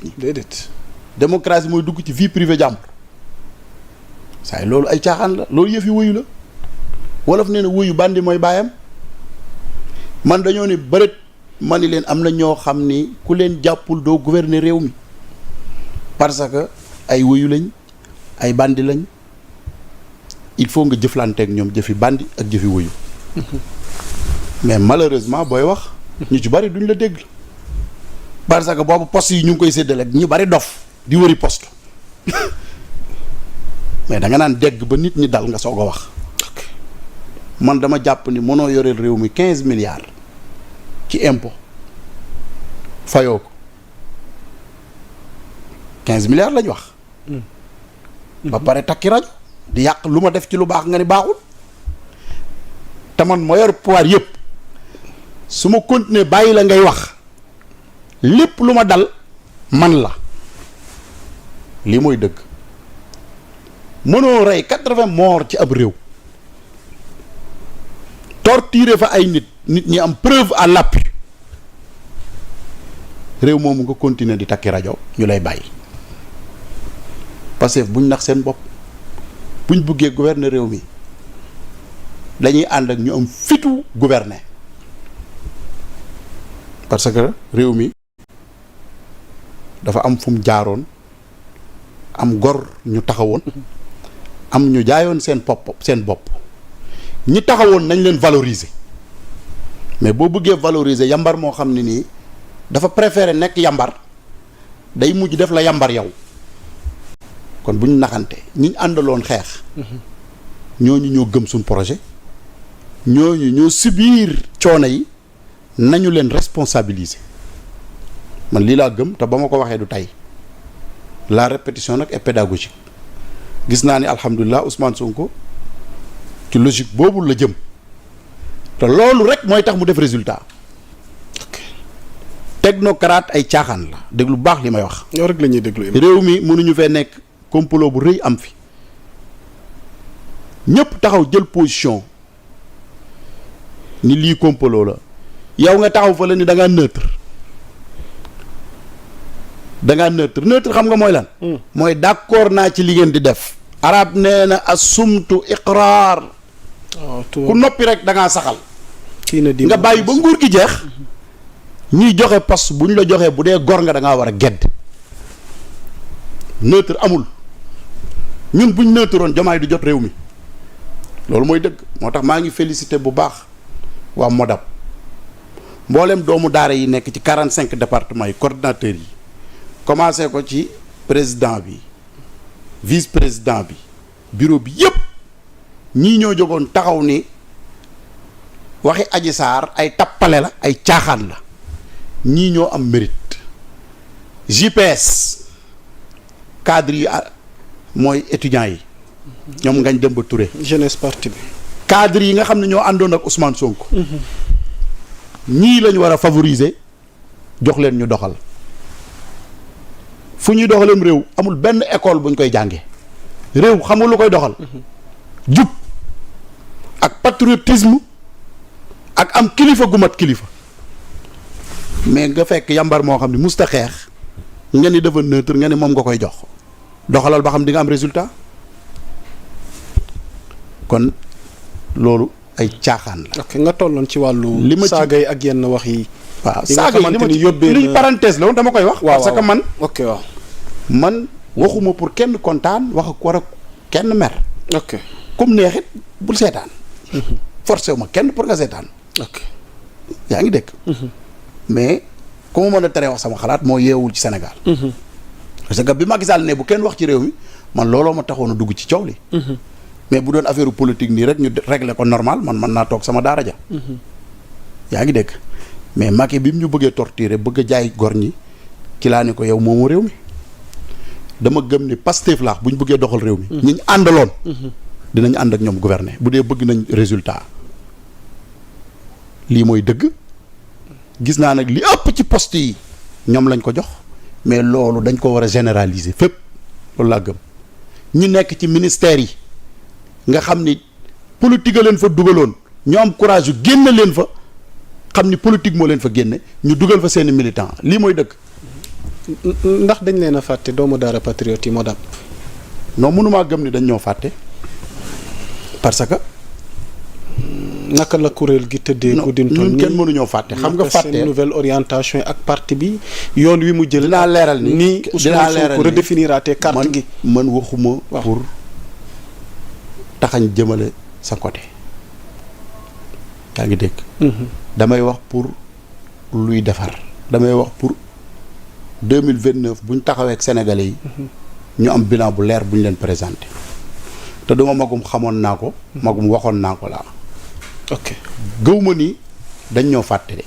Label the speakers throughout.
Speaker 1: nit ñi.
Speaker 2: déedéet.
Speaker 1: démocratie mooy dugg ci vie privée jàmbur saa loolu ay caaxaan la loolu yëf yi wuyu la wolof nee na wuyu bandi mooy baayam man dañoo ne bëreet ma ni leen am na ñoo xam ni ku leen jàppul doo gouverner réew mi parce que ay wuyu lañ ay bandi lañ il faut nga jëflante ak ñoom jëfi bandi ak jëfi wuyu mais malheureusement booy wax ñu ci bari duñ la dégg parce que boobu poste yi ñu ngi koy séddale ñu bari dof di wëri poste mais da nga naan dégg ba nit ñi dal nga soog a wax man dama jàpp ni mënoo yoreel réew mi 15 milliards ci impôt fayoo ko 15 milliards lañ wax. ba pare takki rajo di yàq lu ma def ci lu baax nga ni baaxul te man ma yor pouvoir yëpp su ma continuer bàyyi la ngay wax lépp lu ma dal man la lii mooy dëgg mënoo rey 80 morts ci ab réew torturer fa ay nit ñi am preuve à l'appui réew moomu nga continuer di takki rajo ñu lay bàyyi parce que buñ nax seen bopp buñ buggee gouverner réew mi dañuy ànd ak ñu am fitu gouverner parce que réew mi dafa am fu mu jaaroon am gor ñu taxawoon am ñu jaayoon seen bopp ñi taxawoon nañ leen valoriser mais boo bëggee valoriser yambar moo xam ne nii dafa préférer nekk yambar day mujj def la yambar yow kon bu ñu naxante ñi àndaloon xeex ñooñu ñoo gëm suñ projet ñooñu ñoo subir coono yi nañu leen responsabiliser man lii laa gëm te ba ma ko waxee du tey la répétition nag est pédagogique gis naa ni alhamdulilah Ousmane Sonko ci logique boobu la jëm te loolu rek mooy tax mu def résultat technocrate ay caaxaan la déglu baax li may wax.
Speaker 2: yow rek la ñuy déglu.
Speaker 1: réew mi mënuñu fee nekk complot bu rëy am fi ñëpp taxaw jël position ni lii complot la yow nga taxaw fa la ni da ngaa neutre neutre xam nga mooy lan. mooy d'accord naa ci li ngeen di def. arab nee na asumtu iqraar. ku noppi rek da ngaa saxal. nga bàyyi ba nguur gi jeex. ñuy joxe poste bu ñu la joxee bu dee gor nga da ngaa war a gedd. neutre amul ñun buñ neutre woon Diomaye du jot réew mi loolu mooy dëgg moo tax maa ngi félicité bu baax waa MODAP mboolem doomu daara yi nekk ci 45 départements yi coordinateurs yi commencé ko ci président bi vice président bi bureau bi yëpp ñii ñoo jógoon taxaw ni waxi Adji Sarr ay tappale la ay caaxaan la ñii ñoo am mérite. JPS cadre yi mooy étudiants yi ñoom Ngagne Demba Touré.
Speaker 2: jeunesse parti bi.
Speaker 1: cadre yi nga xam ne ñoo àndoon ak Ousmane Sonko. ñii lañu war a favoriser jox leen ñu doxal fu ñuy doxaleem réew amul benn école buñ koy jànge réew xam nga lu koy doxal. jub ak patriotisme ak am kilifa gu mat kilifa mais nga fekk yambar moo xam ne musta xeex nga ni dafa neutre nga ni moom nga koy jox doxalal ba xam di nga am résultat kon loolu ay caaxaan la.
Speaker 2: ok nga tolloon ci wàllu.
Speaker 1: li ma ci
Speaker 2: saaga yi ak yenn wax yi.
Speaker 1: waaw saaga yi li ma ci li parenthèse la woon dama koy wax. parce que man.
Speaker 2: ok waaw.
Speaker 1: man waxuma pour kenn kontaan wax ak war a kenn mer.
Speaker 2: ok
Speaker 1: comme neexit bul seetaan. forcé wu ma kenn pour nga seetaan.
Speaker 2: ok
Speaker 1: yaa ngi dégg. mais ku ma mën a teree wax sama xalaat moo yeewul ci Sénégal. parce que bi Macky Sall ne bu kenn wax ci réew mi man looloo ma taxoon a dugg ci coow li. mais bu doon affaire politique nii rek ñu régler ko normal man mën naa toog sama daara ja. yaa ngi dégg mais Macky bi mu ñu bëggee torturer bëgg a jaay gor ñi ci laa ne ko yow moomu réew mi dama gëm ni Pastef laax bu ñu bëggee doxal réew mi. ñi ñu àndaloon. dinañ ànd ak ñoom gouverner bu dee bëgg nañ résultat lii mooy dëgg. gis naa nag li ëpp ci poste yi ñoom lañ ko jox mais loolu dañ ko war a généraliser fépp loolu laa gëm ñi nekk ci ministère yi nga xam ni politique a leen fa dugaloon ñu am courage yu génne leen fa xam ni politique moo leen fa génne ñu dugal fa seeni militant lii mooy dëgg.
Speaker 2: ndax dañ leen a fàtte doomu daara patriote yi Modap.
Speaker 1: non mënumaa gëm ni dañ ñoo fàtte parce que.
Speaker 2: naka la kuréel gi tëddee.
Speaker 1: ñun kenn mënuñoo fàtte. xam nga fàtte
Speaker 2: seen nouvelle orientation yi ak parti bi yoon wi mu jël.
Speaker 1: dinaa leeral ni
Speaker 2: Ousmane Sonko redéfiniraatee carte gi.
Speaker 1: man waxuma pour taxañ jëmale sa côté. yaa ngi dégg. damay wax pour luy defar. damay wax pour 2029 bu ñu taxawee ak sénégalais yi. ñu am bilan bu leer bu ñu leen présenté. te duma magum xamoon naa ko. magum waxoon naa ko laa.
Speaker 2: ok
Speaker 1: gëw ma ni dañ ñoo fàtte de.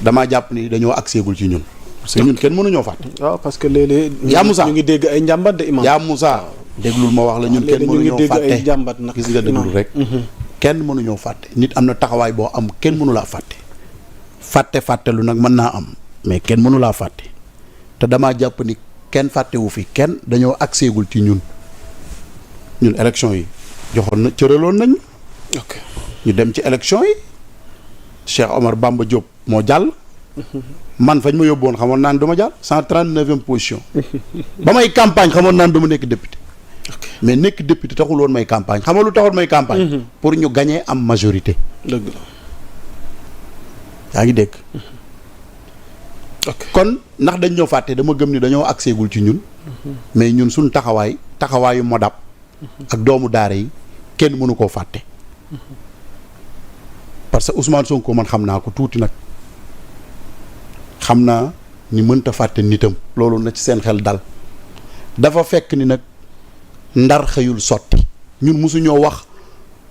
Speaker 1: damaa jàpp ni dañoo agseegul ci ñun. parce que ñun kenn mënuñoo fàtte.
Speaker 2: waaw parce que léeg-léeg.
Speaker 1: yaa Moussa
Speaker 2: ñu ngi dégg ay njàmbat de imam.
Speaker 1: yaa Moussa déglul ma wax la ñun kenn mënuñoo fàtte.
Speaker 2: ay njàmbat nag
Speaker 1: gis nga déglul rek. kenn mënuñoo fàtte. nit am na taxawaay boo am kenn mënu laa fàtte. fàtte lu nag mën naa am mais kenn mënu laa fàtte. te damaa jàpp ni kenn fàttewu fi kenn dañoo agseegul ci ñun. ñun élection yi joxoon na cëraloon nañ.
Speaker 2: ok
Speaker 1: ñu dem ci élection yi Cheikh Omar Bamba Diop moo jàll. man fañ ma yóbbuwoon xamoon naan du ma jàll 139e position. ba may campagne xamoon naan du ma nekk député. mais nekk député taxul woon may campagne xam nga lu taxoon may campagne. pour ñu gagner am majorité.
Speaker 2: dëgg la.
Speaker 1: yaa ngi dégg.
Speaker 2: ok
Speaker 1: kon ndax dañ ñoo fàtte dama gëm ni dañoo agseegul ci ñun. mais ñun suñ taxawaayu Modap. ak doomu daara yi kenn mënu koo fàtte. parce que Ousmane Sonko man xam naa ko tuuti nag xam naa ni mënta fàtte nitam loolu na ci seen xel dal dafa fekk ni nag ndar xëyul sotti ñun mosuñoo wax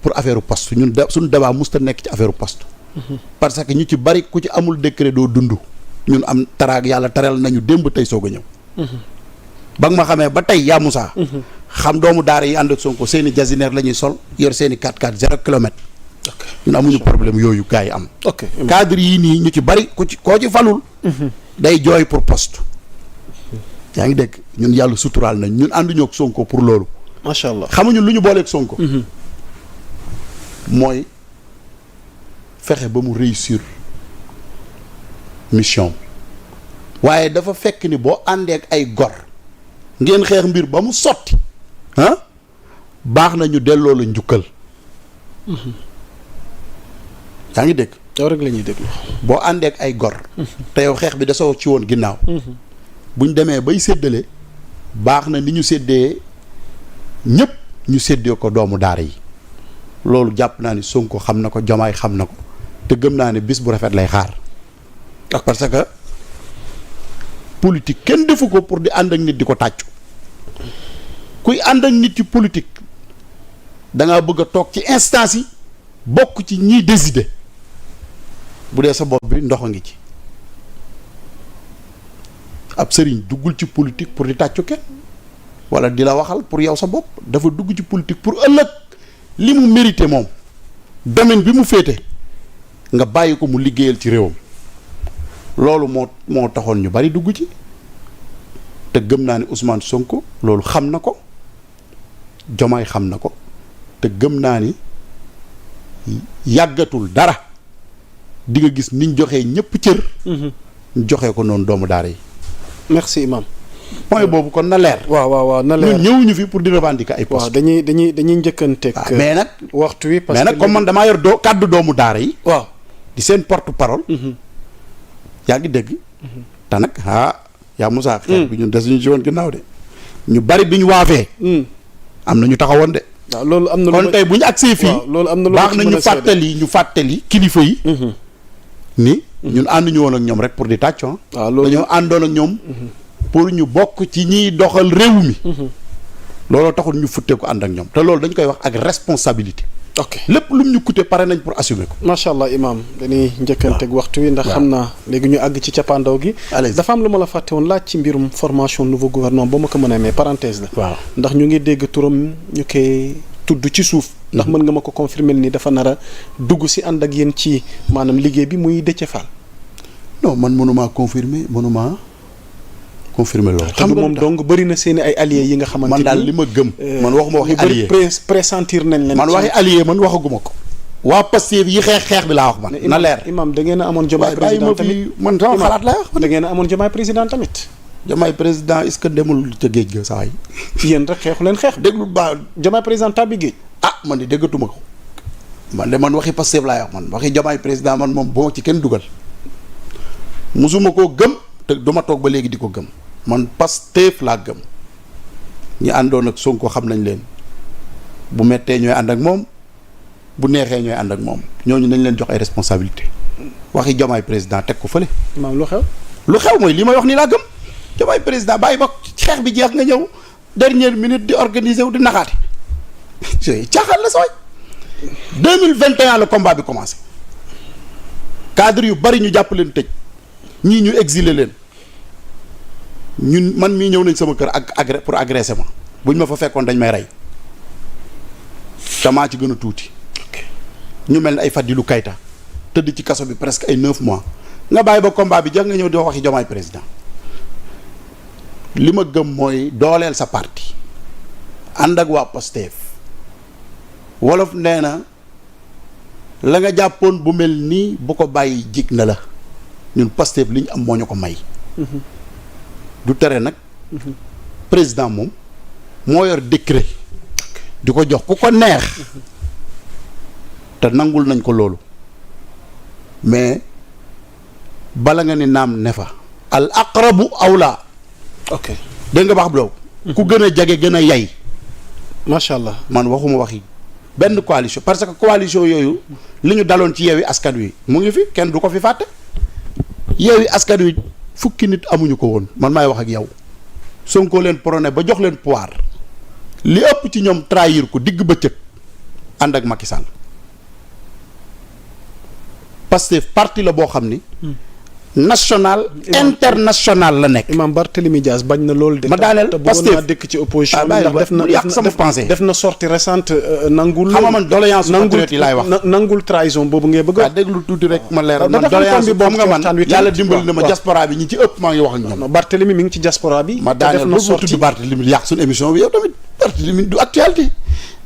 Speaker 1: pour affaire poste ñun suñu débat musta nekk ci affaire poste. parce que ñu ci bari ku ci amul décret doo dund ñun am taraag yàlla taral nañu démb tey soog a ñëw. ba nga ma xamee ba tey yaa Moussa. xam doomu daara yi ànd ak Sonko seeni jasineer la ñuy sol yor seeni 4x4 0 kilomètre. ñun amuñu problème yooyu gars yi am.
Speaker 2: ok
Speaker 1: cadre yii nii ñu ci bari koo ci falul. day jooy pour poste. yaa ngi dégg ñun yàlla suturaal nañ ñun ànduñoo ak Sonko pour loolu.
Speaker 2: macha allah
Speaker 1: xamuñu lu ñu booleeg Sonko. mooy fexe ba mu réussir mission. waaye dafa fekk ni boo àndee ak ay gor. ngeen xeex mbir ba mu sotti. baax na ñu delloo la njukkal. yaa ngi dégg.
Speaker 2: yow rek la ñuy déglu.
Speaker 1: boo àndee ak ay gor. te yow xeex bi dasoo ci woon ginnaaw. buñ demee bay séddale baax na ni ñu séddee ñëpp ñu séddee ko doomu daara yi. loolu jàpp naa ni Sonko xam na ko Jomaay xam na ko te gëm naa ne bis bu rafet lay xaar. parce que politique kenn defu ko pour di ànd ak nit di ko tàccu. kuy ànd ak nit ci politique da ngaa bëgg a toog ci instance yi bokk ci ñiy décider bu dee sa bopp bi ndox a ngi ci. ab sëriñ duggul ci politique pour di tàccu kenn wala di la waxal pour yow sa bopp dafa dugg ci politique pour ëllëg li mu mérité moom domaine bi mu féete nga bàyyi ko mu liggéeyal ci réewam loolu moo taxoon ñu bari dugg ci te gëm naa ni Ousmane Sonko loolu xam na ko Jomaay xam na ko te gëm naa ni yàggatul dara di nga gis niñ joxee ñëpp cër. ñu joxee ko noonu doomu daara yi.
Speaker 2: merci imam
Speaker 1: point boobu kon na leer.
Speaker 2: waaw na leer
Speaker 1: ñun ñëwuñu fi pour di revendiquer ay postes.
Speaker 2: waaw dañuy njëkkanteeg.
Speaker 1: mais nag
Speaker 2: waxtu wi parce que
Speaker 1: mais nag comme man damaa yor kàddu doomu daara yi.
Speaker 2: waaw
Speaker 1: di seen porte parole. yaa ngi dégg. te nag yaa Moussa. xeex bi ñun desuñu ci woon ginnaaw de. ñu bari bi ñu waafee. am na ñu taxawoon de.
Speaker 2: waaw loolu am na lu
Speaker 1: kon tey bu ñu agsee fii.
Speaker 2: loolu am na lu
Speaker 1: baax na ñu fàttali kilifa yi. ni ñun ànduñu woon ak ñoom rek pour di tàcc.
Speaker 2: waaw loolu
Speaker 1: dañoo àndoon ak ñoom. pour ñu bokk ci ñiy doxal réew mi. looloo taxul ñu futtee ko ànd ak ñoom te loolu dañ koy wax ak responsabilité.
Speaker 2: ok
Speaker 1: lépp lum ñu coûté pare nañ pour assumer ko.
Speaker 2: macha allah imam dañuy njëkkanteeg waxtu wi ndax xam naa léegi ñu àgg ci cappaandaw gi. dafa am lu ma la fàtte woon laaj ci mbirum formation nouveau gouvernement ba ma ko mën a mais parenthèse la.
Speaker 1: waaw
Speaker 2: ndax ñu ngi dégg turam ñu koy tudd ci suuf. ndax mën nga ma ko confirmer ni dafa nar a dugg si ànd ak yéen ci maanaam liggéey bi muy Déthié Fall.
Speaker 1: non man mënumaa confirmer loolu.
Speaker 2: xam nga moom donc bëri na seen i ay alliés yi nga xamante ni
Speaker 1: man daal li ma gëm. man waxuma waxi allié
Speaker 2: pressentir nañ leen.
Speaker 1: man waxi allié man waxaguma ko. waa Pastef yi xeex bi laa wax man. na leer
Speaker 2: imam da ngeen a amoon Diomaye président tamit
Speaker 1: man sama xalaat lay wax.
Speaker 2: da ngeen a amoon Diomaye président tamit.
Speaker 1: Diomaye président est-ce que demul ca géej ga saa yi.
Speaker 2: yéen rek xeexu leen xeex.
Speaker 1: déglu ba
Speaker 2: Diomaye président tàbbi géej.
Speaker 1: man de déggatuma ko. man de man waxi Pastef laay wax man waxi Diomaye président man moom boo ci kenn dugal. musuma koo gëm te duma toog ba léegi di ko gëm. man Pastef laa gëm. ñi àndoon ak Sonko xam nañ leen. bu mettee ñooy ànd ak moom. bu neexee ñooy ànd ak moom ñooñu nañ leen jox ay responsabilité waxi Diomaye président teg ko fële.
Speaker 2: maam lu xew.
Speaker 1: lu xew mooy li may wax nii laa gëm Diomaye président bàyyi ba xeex bi jeex nga ñëw dernière minute di organiser wu di naxaate caaxaan la sooy 2021 le combat bi commencé cadre yu bari ñu jàpp leen tëj ñii ñu exiler leen man mii ñëw nañ sama kër ak pour agresser ma buñ ma fa fekkoon dañ may rey damaa ci gën a tuuti. ñu mel ne ay Fadilou Keita tëdd ci kaso bi presque ay 9 mois nga bàyyi ba combat bi jeex nga ñëw di waxi Diomaye président li ma gëm mooy dooleel sa parti ànd ak waa Pastef wolof nee na la nga jàppoon bu mel nii bu ko bàyyi jig na la ñun Pastef li ñu am moo ñu ko may. du tere nag. président moom moo yor décret di ko jox ku ko neex. te nangul nañ ko loolu mais bala nga ni naam ne fa al aqrabu awla.
Speaker 2: ok
Speaker 1: dégg nga baax bu ku gën a jege gën a yay.
Speaker 2: macha allah
Speaker 1: man waxuma waxi benn coalition parce que coalition yooyu li ñu daloon ci Yewwi Askan Wi mu ngi fi kenn du ko fi fàtte. Yewwi Askan Wi fukki nit amuñu ko woon man maay wax ak yow Sonko leen prôné ba jox leen pouvoir li ëpp ci ñoom trahir ko digg bëccëg ànd ak Macky Sall. Pastef parti la boo xam ni. national international la nekk.
Speaker 2: Imam Barthélémy Dias bañ na loolu.
Speaker 1: ma daaneel Pastef
Speaker 2: te dëkk ci opposition.
Speaker 1: ndax yàq sama pensée
Speaker 2: def na sortie récente nangul.
Speaker 1: xam nga man doléance patriote yi laay wax.
Speaker 2: nangul trahison boobu ngay bëgg a.
Speaker 1: déglu tuuti rek ma leeral man doléance bi xam nga man yàlla dimbali na ma diaspora bi ñi ci ëpp maa ngi wax ak ñoom.
Speaker 2: Barthélémy mi ngi ci diaspora bi.
Speaker 1: ma daaneel ba mu tudd Barthélémy yàq suñu émission bi yow tamit Barthélémy du actualité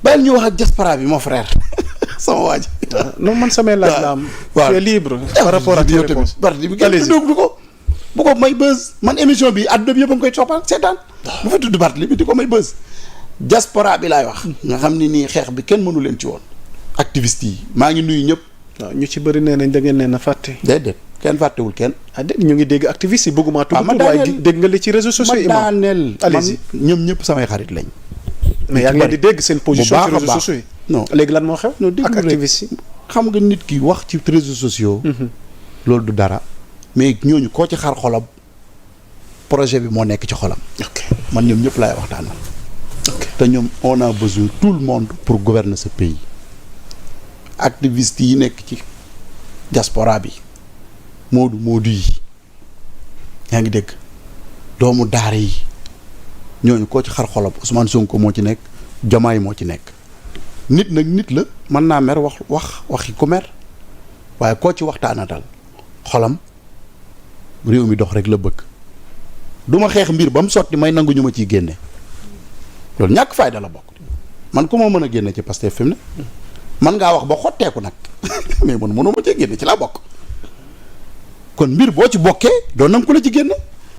Speaker 1: bàyyil ñu wax ak diaspora bi mon frère sama waa ji.
Speaker 2: non man samay laaj la am.
Speaker 1: waaw
Speaker 2: tu es libre. par rapport ak tes réponses
Speaker 1: Barthélémy kenn déglu ko. bu ko may buzz man émission bi àdduna bi yëpp a ngi koy toppal seetaan bu fa tudd Barthélémy di ko may buzz diaspora bi laay wax nga xam ni nii xeex bi kenn mënu leen ci woon activiste yi maa ngi nuyu ñëpp.
Speaker 2: waaw ñu ci bëri nee nañ da ngeen leen a fàtte.
Speaker 1: déedéet kenn fàttewul kenn.
Speaker 2: déet ñu ngi dégg activiste yi bëgguma tudd tur waaye dégg nga li ci réseaux sociaux yi.
Speaker 1: ma daaneel man
Speaker 2: allez-y
Speaker 1: ñoom ñëpp samay xarit lañ.
Speaker 2: mais yaa ngi leen di dégg seen position ci réseaux sociaux yi.
Speaker 1: non
Speaker 2: léegi lan moo xew.
Speaker 1: non dégg
Speaker 2: ak activiste yi.
Speaker 1: xam nga nit ki wax ci réseaux sociaux. loolu du dara. mais ñooñu koo ci xar xolam projet bi moo nekk ci xolam. man ñoom ñëpp laay waxtaanal. te ñoom on a besoin tout le monde pour gouverner ce pays. activistes yi nekk ci diaspora bi moodu yi yaa ngi dégg doomu daara yi ñooñu koo ci xar xolam Ousmane Sonko moo ci nekk Diomaye moo ci nekk. nit nag nit la mën naa mer waxi ku mer waaye koo ci waxtaanatal xolam réew mi dox rek la bëgg. du ma xeex mbir ba mu sotti may nangu ñu ma ciy génne loolu ñàkk fayda la bokk man ku ma mën a génne ci Pastef fi mu ne man ngaa wax ba xotteeku nag mais man mënoo ma cee génne ci laa bokk kon mbir boo ci bokkee doo nangu ko la ci génne